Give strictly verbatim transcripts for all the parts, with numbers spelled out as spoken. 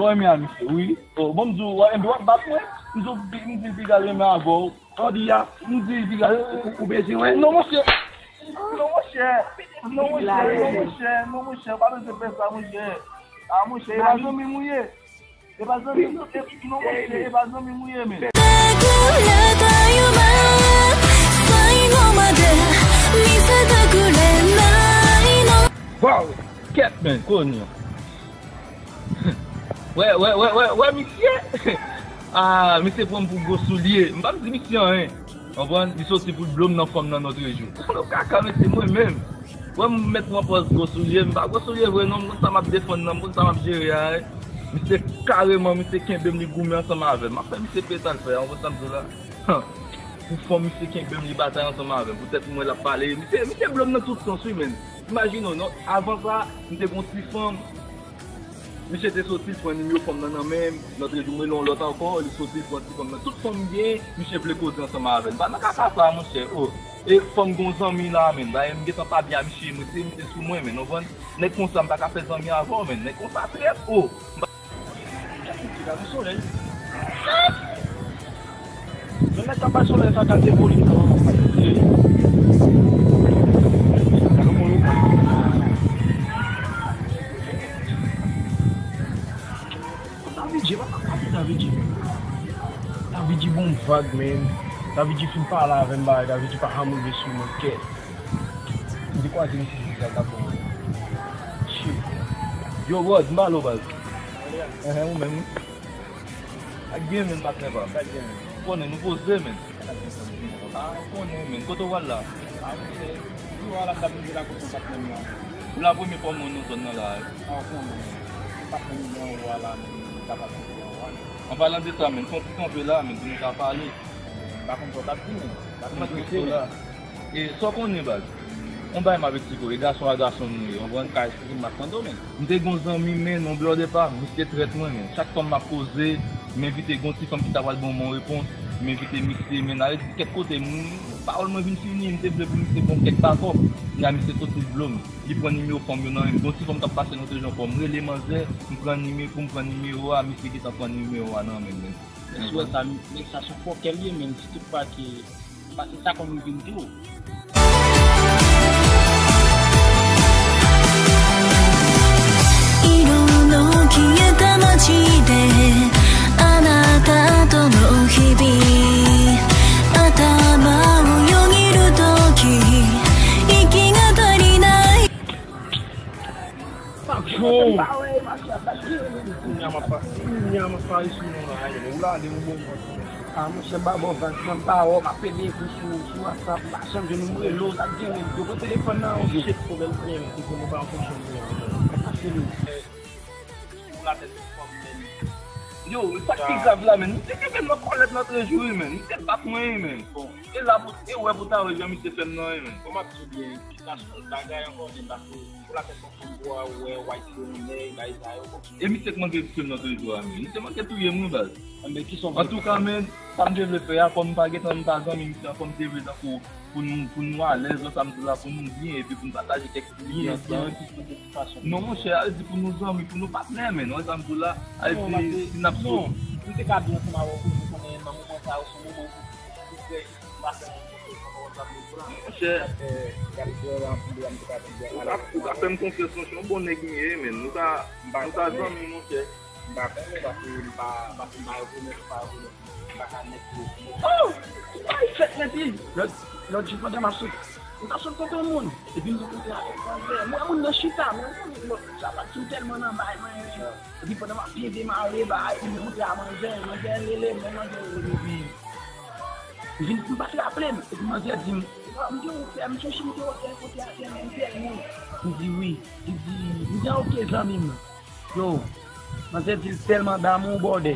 Renmen a misye, wi. Oh, bon, m di w, w ap bat mwen? M di w, m di piga l renmen avè w. Sa w di a? M di piga l, ou, ou bezwen wè? Non, monchè. Non, monchè. Non, monchè. Non, monchè. Non, monchè. Ou pa bezwen fè sa, monchè. Ah, monchè, e pa zanmi m ou ye. E pa zanmi m, e, non, monchè, e pa zanmi m ou ye, men. Wow, kèt, men, kounye a. Wè, wè, wè, wè, wè, misye. Ah, misye pran m pou gwo soulye. M pa m di misye anyen. Konprann? Li soti pou l blo m nan fanm nan lòt jou. Tande kaka, mesye, mwen menm. Wè m met pran pòz gwo soulye, m pa gwo soulye vre non, m konn sa m ap defann nan, m konn sa m ap jere a. Misye kareman, misye kenbe m, li goumen ansanm avè m. M ap fè misye peye sa l fè a, w konn sa m di w la? Han. Pou fanm, misye kenbe m, li batay ansanm avè m. Poutèt mwen l ap pale. Misye, misye blo m nan tout sans, wi, men. Imajine w, non, avan sa, m te gon ti fanm. Misye te soti, l pran nimewo fanm nan nan men m. Lòt jou, m rele yon lòt ankò, li soti, l pran ti fanm nan. Tout fanm m gen, misye vle koze ansanm avè l. M pa nan kaka sa, monchè. Oh. E fanm gon zanmi la, menm. Dayè, m gentan pa byen a misye, mwen, se misye sou mwen, men. Ou konprann? Nèg konsa, m pa ka fè zanmi avè w, men. Nèg konsa, trèt. Oh. M pa Gade solèy. Yon nèg k ap bay solèy sa, gade volim nan. Davidji, pa pale Davidji. Davidji bon vag, men. Davidji fin pale avè m, bay Davidji pa janm rive sou mwen, kèt. M te kwaze misye sou sa, l t ap bon. Shit. Yo, Rod, m pale w, baz. Enhen, ou menm, wi. Ak gen, men, patnè pa m. Konnen nou poze, men. Ah, konnen, men. Kote w al la? Ah, monchè, nou al la, m t ap rive la kote patnè m nan. Ou la premye fwa m wè w nan zòn nan la, wi. Ah, ou konnen. Patnè m nan ou a la, men, m t ap ap rive an wè. An palan de sa, men, fè yon ti kanpe la, men, pou nou ka pale. M pa konn sa w t ap di, men. M pa konn sa w la. E sa w konnen, baz? Yon bagay m ap eksplike w, e gason a gason nou ye, w konprann? Ka eksplike m, m ap tande w, men. M te gon zanmi, men, non, blòdè pa m, misye trèt mwen, men. Chak fanm m ap koze, m envite gon ti fanm ki ta pral ban mwen yon repons, m envite misye, men, ale di kèk kote, m, pawòl mwen vin fini, m te vle pou misye ban m kèk bakòp. Kounya misye soti blo m. Li pran nimewo fanm yo nan men m. Gon ti fanm k ap pase nan Tejan fò m rele manzè, m pran nimewo, pou m pran nimewo a, misye gentan pran nimewo a nan men m, men. Nèg sa, nèg sa se yon fòkè l ye, men, si tout pa ke Pase sa konn rive m tou. 色の消えた街であなたとの日々頭をよぎる時息が足りない Yo! Kounya m ap pa, kounya m ap pale sou non la, yo. Ou la, de yon bon vant. Ah, monchè, m pa ba w vag, mwen m pa wè w, m ap pede ekou sou, sou WhatsApp, m pa janm jwenn ou, m rele w, sa k gen menm, yo, pran telefòn nan, yo. Shit, pwoblèm pou mwen, se pou nou pa anpeche m, yo. Pase nou. Ou la tèt fanm, men. Yo, sa k pi grav la, men, misye kenbe m nan kòlèt nan trejou, wi, men. Misye bat mwen, wi, men. Bon. E la pou, e wè pou ta wè jan misye fè m nan, wi, men. Bon, m ap di w byen, kisa sou bagay ankò, men, pase, ou la tèt fanm, ou a wè, w a di yon nèg, bagay sa yo, bon. E misye k manke touye m nan trejou a, men. Misye manke touye m, wi, baz. Antouka, men, sa m te vle fè a, kòm m pa gentan, m pa zanmi misye ankò, m te vle tankou pou nou, pou nou alèz, wè sa m di la, pou nou byen, epi pou n pataje kèk lyen, lyen, ti fason. Non, monchè, a vle di pou nou zanmi, pou nou patnè, men, wè sa m di la, a vle di, si n ap sot. M te ka byen ansanm avè w, pou nou konnen nan moman sa yo, se yon moman pou nou fè, m pa fè yon konfyans ankò, wè sa m di la. Monchè. Ou ka, ou ka fè m konfyans, monchè, yon bon nèg m ye, men, nou ta, nou ta zanmi, monchè. M pa konnen, paske m pa, paske m pa rekonèt, m pa rekonèt. M pa ka nèt yo. Oh! Ay, fèt nèt li! Lòt, lòt jou pandan m ap sot, m t ap sot kote yon moun. Epi m rankontre avèk manzè. M wè moun nan chita, men m konnen lòt sa pa t sou tèlman nan bay mwen. Epi pandan m ap byen demare bay, epi m rankontre a manzè. Manzè rele m, men manzè rele m, epi m vin, m pa t raple m. Epi manzè di m, m di, "Ou fè m chèche, m te wè tèl kote a tèl moun, tèl moun." M di, "Wi." Li di, m di, "A, oke, zanmi m." Yo, manzè di l tèlman damou, bòdè.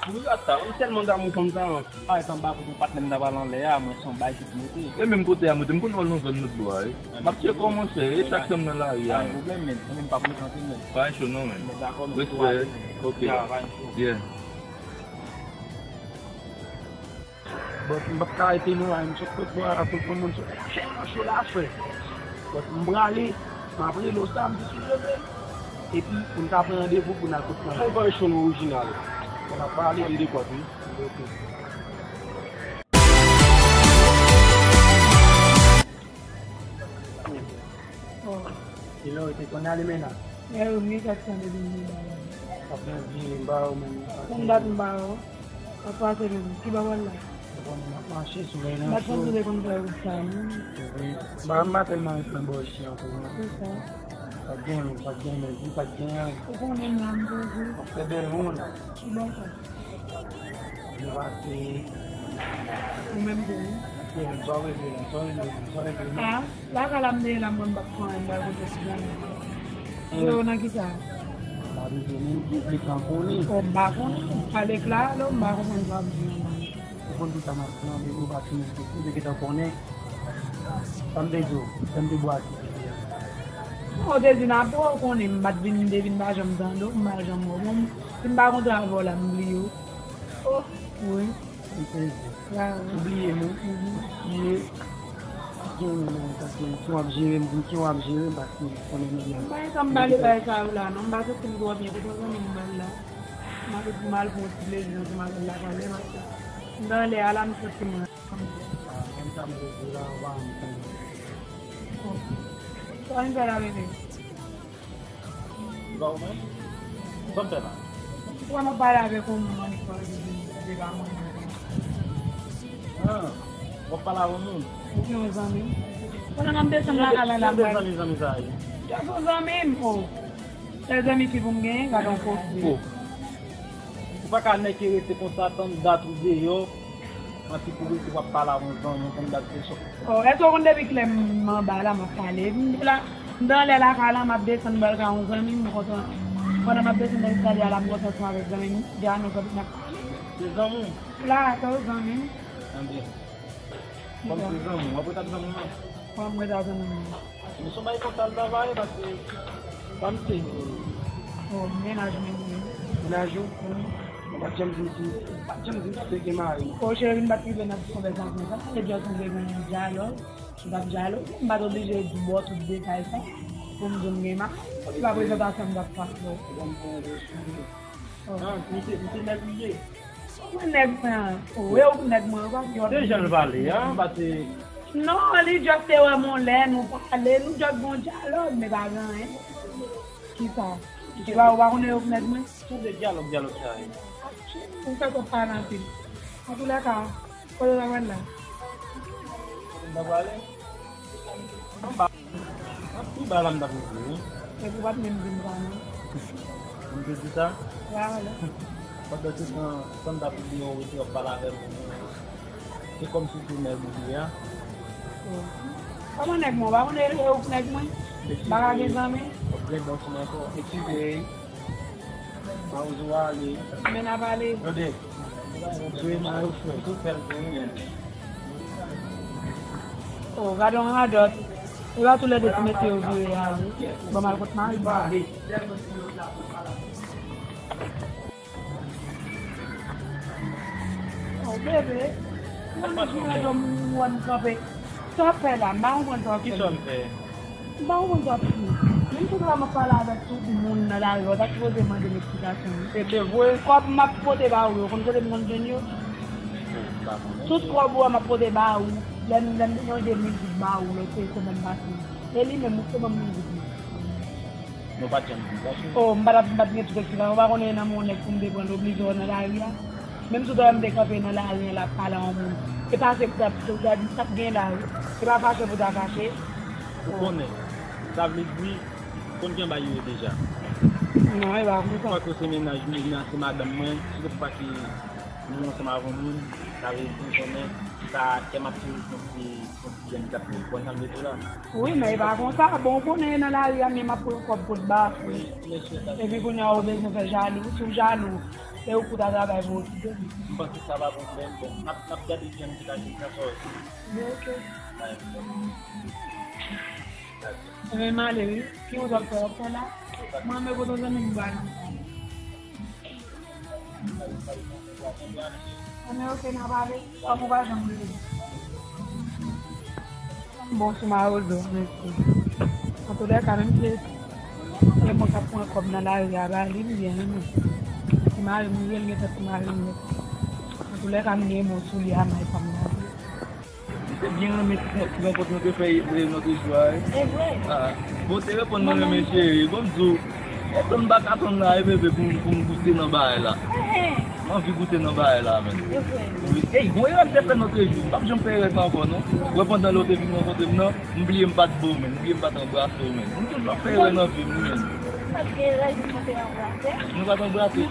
Wi, ata, ou tèlman damou fanm sa, an. Parèt anba kote patnè m ta pral anlè a, mwen se yon bay ki pou mete. E menm kote a, mwen te m konn wè l nan zòn Nòt Bò a, wi. M ap tcheke w, monchè, e chak tan m nan lari a. Pa gen pwoblèm, men. Mwen menm p ap resanti, men. Pa gen cho non, men. Men dakò, men. Respè. Ok. Ya, pa gen cho. Yeah. But m p ap ka rete non la, m sot kot bò a, tout moun sot la, tèlman cho la, frè. But m prale, m ap rele w sa, m di sou leve. Epi, pou n ka pran randevou pou n al kot manman. Ou bay cho nou orijinal. N ap pale de dekòt, wi. Ok. Oh. E lè w te konn ale mennaj? E wi, m gen kèk tan depi m gen bagay. Sa fè byen, m ba w menm. Konn dat m ba w. Ap pase menm. Ki ba w al la? Ou konnen m ap mache, solèy nan cho. M pa t panse w te konn fè wout sa, non. Wi. M pa, m pa tèlman ret nan bò isit ankò, non. Se sa. Pa t gen menm, pa t gen menm, pa t gen anyen. Ou konnen m la, m toujou. W ap fè bèl moun. Ki bò sa? Yo pase. Ou menm tou, wi. Sa w rele la, sa w rele la, sa w rele la. Ah, lakay la m te ye la, mwen m pa t fè anyen, m pral kote ti zanmi. Yo nan ki sa? M pa bezwen menm di, li pa konnen. Oh, m pa konnen. Pale kla, alò, m pa konprann sa w ap di an. Ou konn tout sa m ap di an, men ou pa timoun, ou te gentan konnen. Sa m te di w, sa m te bwati. Ou te di n ap wè, ou konnen, m pa t vin, m te vin, m pa janm tande w, m pa janm wè w. Bon, si m pa kontre avè w la, m bliye w. Oh, wi. M sezi. Ou bliye m, wi. Bliye. Gen yon moun, paske si w ap jere m, pou ki w ap jere m, paske m konnen nou gen. M pa gen tan m pale bagay sa yo la, non. M pa santi m twò byen, se konsa menm m pral la. M ale pou m al fè yon ti plezi ansanm avè l lakay mwen, paske m nan lè a la, m santi m. Ah, menm sa m te di la, ou pa menm tande. Sa w vin fè la, bebe? Ba ou menm? Sa w fè la? Ou wè m ap pale avèk yon moun, annik pale de, de pa mwen. Ah, w ap pale avèk yon moun? Ou gen yon zanmi? Pandan m ap desann lakay la, la, m pale. Zanmi, zanmi sa ye? Sa se yon zanmi m, oh. Sèl zanmi fi pou m genyen, gade yon koze. Oh. Ou pa ka nèk e rete konsa, tann dat ou deyò. Anpi pou rete w ap pale avè yon zanmi, w konn dat se sòt. Oh, èske w konn depi kilè m anba la, m ap pale? M la, m nan lè lakay la, m ap desann m pral kay yon zanmi m, m kontan. Pandan m ap desann nan eskalye a la, m kontan ansanm avèk zanmi m, Djano, k ap, n ap pale. Se zanmi w? La, se yon zanmi m. Anben. Kòm se zanmi w, w ap ret ak zanmi w nan? Kòman m ret ak zanmi m nan? Men se yon bagay konsa l travay, paske pa m te. Oh, mennaj mwen li ye. Mennaj ou? Wi. Ou pa t janm di m si, pa t janm di m si te gen mari. Oh, cheri, m pa t rive nan ti konvèsasyon sa. Se just m te gen dyalòg. M t ap dyaloge. M pa t oblije di w tout detay sa. Pou m di w m gen mari. Epi pa prezantasyon m t ap fè w. Ou konn pran yon gwo souri. Oh. Ah, m se, m se nèg ou ye. Mwen nèg mwen an. Ou wè ou nèg mwen an, ou pa gen. Se jan l pale a, paske. Non, li just te wè m yon lè, nou pale, nou just gen yon dyalòg, men pa gen anyen. Kisa? Ou pa, ou pa konnen ou nèg mwen? Ki de dyalòg, dyalòg sa ye? Ou fè twòp pale anpil. Antoulèka, kote w ta pral la? M ta prale? Anba. Ap pi ba la m t ap rive, wi. Epi w pa t menm di m sa, non? M te di sa? Vwala. Pandan tout tan, tan m t ap bliye w, rete w ap pale avè m. Se kòmsi se nèg ou ye a. Kòman nèg mwen? W pa konnen e ou k nèg mwen? M pa ka gen zanmi? W ap gen bon timoun ankò. Eskize. Mawozo ale. Men n ap ale. Tande. Sou e mayo fè. Tou fè l pou ou menm. Oh, gade yon radòt. E pa toulède ti mesye yo vire a, wi. Ban m al kot mari m. Oh, bebe. Mwen jwe radòt m wè m kanpe. Sa w ap fè la? M pa konprann sa w ap fè. Kisa w ap fè? M pa konprann sa w ap fè. Menm kote la m ap pale avèk tout moun nan lari a, ou ta sipoze mande m eksplikasyon, wi. E te vre? Kòb m ap pote ba ou yo, ou konn kote m konn jwenn yo? Tout kòb ou a m ap pote ba ou. Lè m, lè m te chanje mizik ba ou lòt semèn pase. E li menm, ou te ban m mizik li. Nou pa t janm di sa, cheri. Oh, m pa t ap, m pa t gen tout eksplikasyon. Ou pa konnen nan men yon nèg pou m te pran l oblije w nan lari a. Menm si w t wè m te kanpe nan lari a, l ap pale a yon moun. E pase pou ta, pou ta di sa k gen la, wi. Se pa fache pou ta fache. Ou konnen. Sa vle di, konn jan bagay yo ye deja. Non, e pa konsa. Fòk se mennaj mwen, se madanm mwen, se pa ki nou ansanm avè yon moun, sa vle di, ou konnen, sa kè m ap toujou santi, santi kè m t ap konn jan de la. Wi, men e pa konsa. Bon, ou konnen nan lari a, men m ap pran kòb pot ba ou. Epi kounye a, ou bezwen fè jalou. Si w jalou, e ou k pou ta travay pou okipe m. M panse sa pa pwoblèm. Bon, n ap, n ap gade jan nou te ka jwenn sa sòti. Bon, ok. Ebyen, m ale, wi. Ki wout w ap fè, w ap fè la? Mwen, men kote zanmi m ba nou. Ann, ok, n a pale. Kòm ou pa janm rele. Bon, sou mawozo, mèsi. Antoulèka, menm si Mwen k ap pran kòb nan lari a ba li, m byen renmen. Ti mari m, m rele l gentan ti mari m. Antoulèka, m gen mo sou li a, may fanm nan. M te byen renmen ti, ti rankont nou te fè yè, lòt jou a, wi. E vre? Ah, bon, te reponn mwen renmen cheri. Bon, m di w, e tann m pa ka tann la, e bebe, pou, pou m goute nan bagay la. M anvi goute nan bagay la, men. E vre? Wi. Ey, gon erè m te fè lòt jou. M p ap janm fè erè sa ankò, non. Wè, pandan lè w te vin rankontre m nan, m bliye m pa t ba w, men. M bliye m pa t anbrase w, men. M toujou ap fè erè nan vi m, wi, men. Sa te gen erè, nou te anbrase? Nou pa t anbrase, cheri.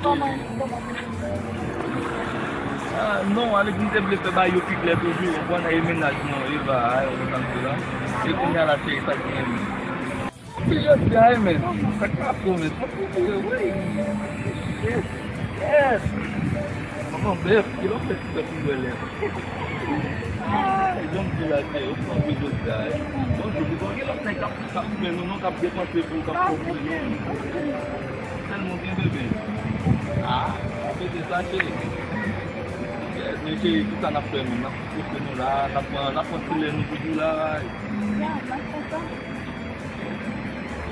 Ah, non, alèk m te vle fè bagay yo pi klè toujou, ou konprann, e mennaj mwen, Eva, a, ou konprann sa m di la. E kounye a la, cheri, sa k gen, men. Anpil jodi a, wi, men. Sa k pase w, men? Anpil, wi. Shit. Yes. Manman bèf, ki lòt fè ti bèf pou wè lè. Ah, jan m di la, cheri, ou pran anpil jodi a, wi. Bonjou, li pa gen lòt nèg k ap K ap fè nou, non, k ap depanse pou, k ap pwofite nou. Sèlman gen bebe. Ah, bebe sa, cheri. Men cheri, kisa n ap fè menm? N ap pouse nou la, n ap pran, n ap pran ti lè nou toujou la. Ya, n ap fè sa.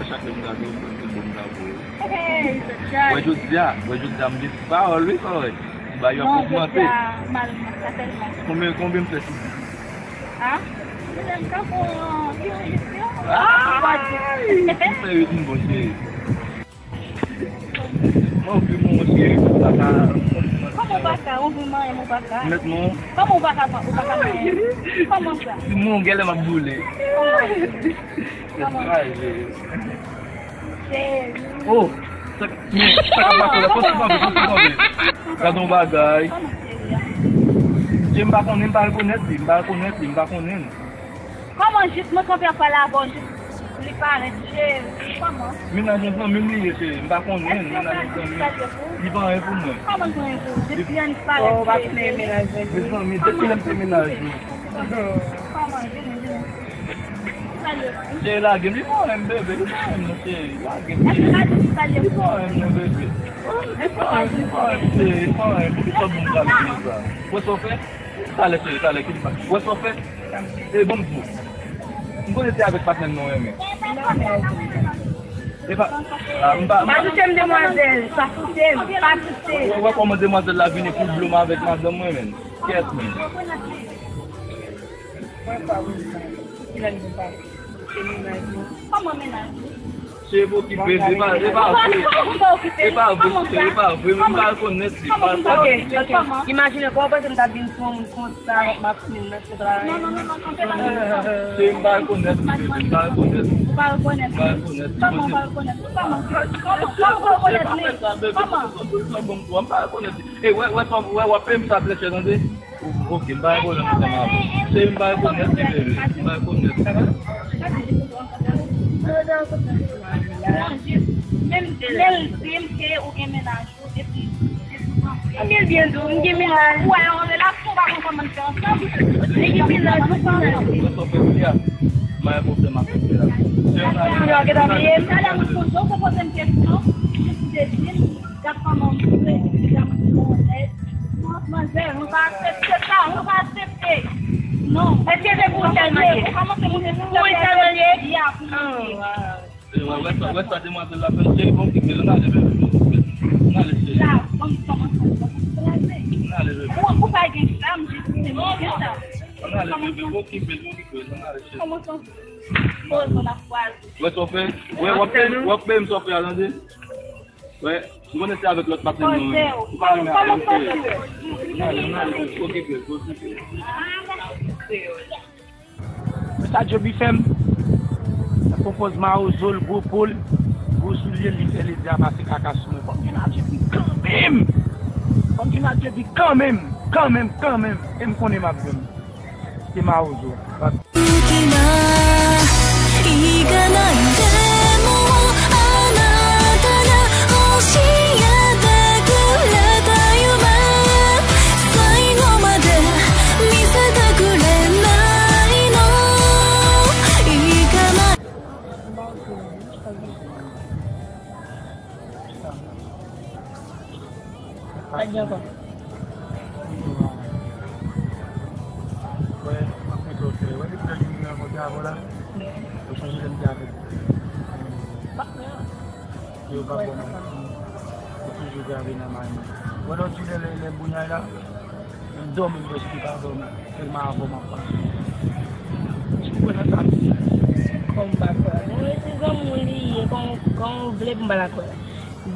Chak lè m gade w, se bon m ta voye. Hey, se chay. Wè jodi a, wè jodi a, m gen ti pawòl, wi, frè. M ba yo ap ogmante. Non, jodi a, mal, sa tèlman. Konbyen, konbyen m fè sou A? Mezanmi, tankou yon, yon, yon, yon. Ay! Ou fè rit m bon, cheri. Mwen anvi mwen, cheri, pou papa. Kòman w pa ka? Ou anvi manyen m, ou pa ka? Mèt non. Kòman w pa ka, ou pa ka manyen? Kòman sa? Si mwen, gèlè m ap boule. Kòman? Kòman? Ay, cheri. Oh, sa, men, sa k ap pase la? Fò ti kanpe, fò ti kanpe. Gade yon bagay. Kòman, cheri a? Cheri, m pa konnen, m pa rekonèt li, m pa rekonèt li, m pa konnen. Kòman jis mwen kanpe ap pale avè w, jis li parèt, cheri, kòman? Mennaj yon zanmi m li ye, cheri, m pa konnen, mennaj yon zanmi m. Li pa anyen pou mwen. Kòman li pa anyen pou ou? Depi lè li parèt, cheri. Mezanmi, depi lè m te mennaj ou. Kòman? Vini, vini. Cheri, lage m, li pa renmen m, bebe, li pa renmen m non, cheri, lage m, cheri. Li pa renmen m non, bebe. Li pa renmen m, li pa renmen m, cheri, li pa renmen m. Poukisa w di m sa, bebe, sa? Wè sa w fè? Talè, cheri, talè, kite m pa. Wè sa w fè? E, bon, m di w. M konnen se avèk patnè m nan w renmen. E pa, ah, m pa, m pa. Pa touche m, demwazèl, pa touche m, pa touche m. Wè, wè kòman demwazèl la vini pou dlo m avèk madanm mwen, menm. Kiyès menm? Kòman mennaj ou? Se pou okipe l, e pa, e pa vre. E pa vre, e pa vre, men m pa rekonèt li. Ok, ok. Imajine kòman w panse m ta vin sou yon moun konsa, m ap fin nan kontra. Non, non, non, non, kanpe la. Se m pa rekonèt li, bebe, m pa rekonèt li. Ou pa rekonèt li? M pa rekonèt li. Kòman ou pa rekonèt li? Kòman? Kòman? Kòman ou pa rekonèt li? Kòman? M pa rekonèt li. E wè, wè, wè, w ap peye m sa trè chè, tande? Oke, m pa gen pwoblèm ansanm avè w. Cheri, m pa rekonèt li, bebe. M pa rekonèt li. Menm lè l di m ke ou gen mennaj ou, epi, epi, anpil byen di w, m gen mennaj. Ou wè yon relasyon pa konn kòman n fè ansanm. Li gen mennaj, nou pa ansanm. Mwen sa fè wi a. M pa gen pwoblèm avèk li a. Kounya w gentan bliye m. Talè mwen poze w, te poze m kesyon, jis te di m. Gad kòman m presi, gad kòman m onèt. Non, manzè, nou pa aksepte sa, nou pa aksepte. Non. Èske se pou ou sèlman l ye? Pou ou sèlman l ye? Ya, pou mwen. Oh, wow. E, wè, wè sa, wè sa demwazèl la fè, cheri, bon, kite l, ann ale, bebe, bon, ann ale, cheri. La, bon, kòman sa, kòman sa, ann ale, bebe. Ou, ou pa gen flanm, jis se mwen gen sa. Ann ale, bebe, bon, kite l, bon, kite l, ann ale, cheri. Kòman sa? Bon, bon, la fwa. Wè sa w fè? Wè, w ap peye, w ap peye m sa w fè a, tande? Wè, m konnen se avèk lòt patnè m nan, wi. Ou pa renmen avè m, cheri. Ann ale, ann ale. Okipe l, okipe l. Men sa Djoby fè m. L ap pran pòz mawozo l, gwo po l, gwo soulye l, li fè ledi a pase kaka sou mwen. Fò m vin a Djoby kanmenm. Fò m vin a Djoby kanmenm, kanmenm, kanmenm. E m konnen m ap jwenn. Se mawozo. 行かないでもあなたが教えてくれた夢最後まで見せてくれないの行かない Sa k gen ankò? Wè, m ap mete w fè. Wè, depi lè nou rankontre avè w la, ou sonje lè m te avèk ou? Pa fè. Yo pa bon. Yo toujou grave nan may mwen. Wè lòt jou lè, lè, lè bounyay la, m dòmi, m prèske pa dòmi. Tèlman avè w m ap panse. Ou konprann sa m di? Kòm m pa kwè. Bon, e se zanmi w li ye, kòm, kòm w vle pou m pa la kwè.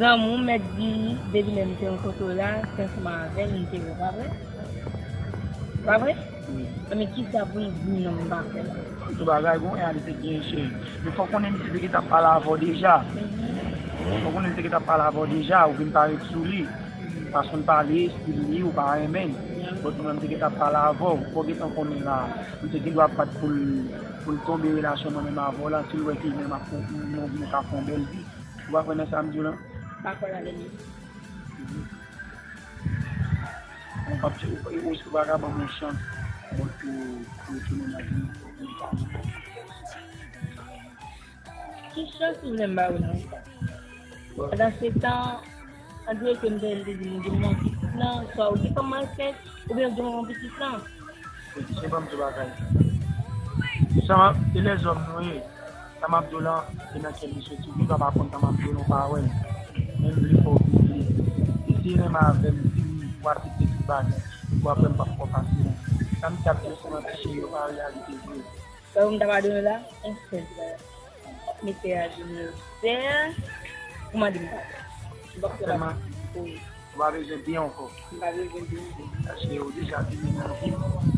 Zanmi w mèt di, depi lè m te rankontre w la, se ansanm avè l m te wè, pa vre? Pa vre? Wi. Men kisa pou l di non m pa fè la? Tout bagay gon reyalite ki gen, cheri. Men fò w konnen misye te gentan pale avè w deja. Fò w konnen li te gentan pale avè w deja, ou vin parèt sou li. Fason l pale, estil li, ou pa renmen l. But mwen menm te gentan pale avè w, fò w gentan konnen la. Li te gen dwa bat pou l, pou l tonbe relasyon mwen menm avè w la, si l wè ke menm ap fè, nou, nou ka fè yon bèl vi. Ou pa kwè nan sa m di w lan? Pa kwè ladan li. Ou p ap, ou, ou, ou pa ka ban m yon chans, bon, pou, pou retounen nan vi m. Ki chans ou vle m ba ou nan sa? Pandan se tan, antre ke m te, te di m gen yon pitit lan, swa ou gentan ansent, oubyen ou gen yon pitit lan. Se pa m di bagay. Sa, se lèzòm nou ye. Sa m ap di w lan, se nan kè li soti. Ou gentan pa konn sa m ap di w lan, ou pa wè l. Men m vle fè w vin li. Eseye renmen avè m, vin, ou aksepte tout bagay. Ou apre m p ap fè w pase. Sa m di ap di w se manti, cheri, yo pa reyalite vre. Sa m ta ba w la, yon sèl bagay. Mete a di nou sè, kòman di m pa fè? M p ap fè pase. Ou pa bezwen byen ankò. M pa bezwen byen. Paske ou deja vini nan vi m.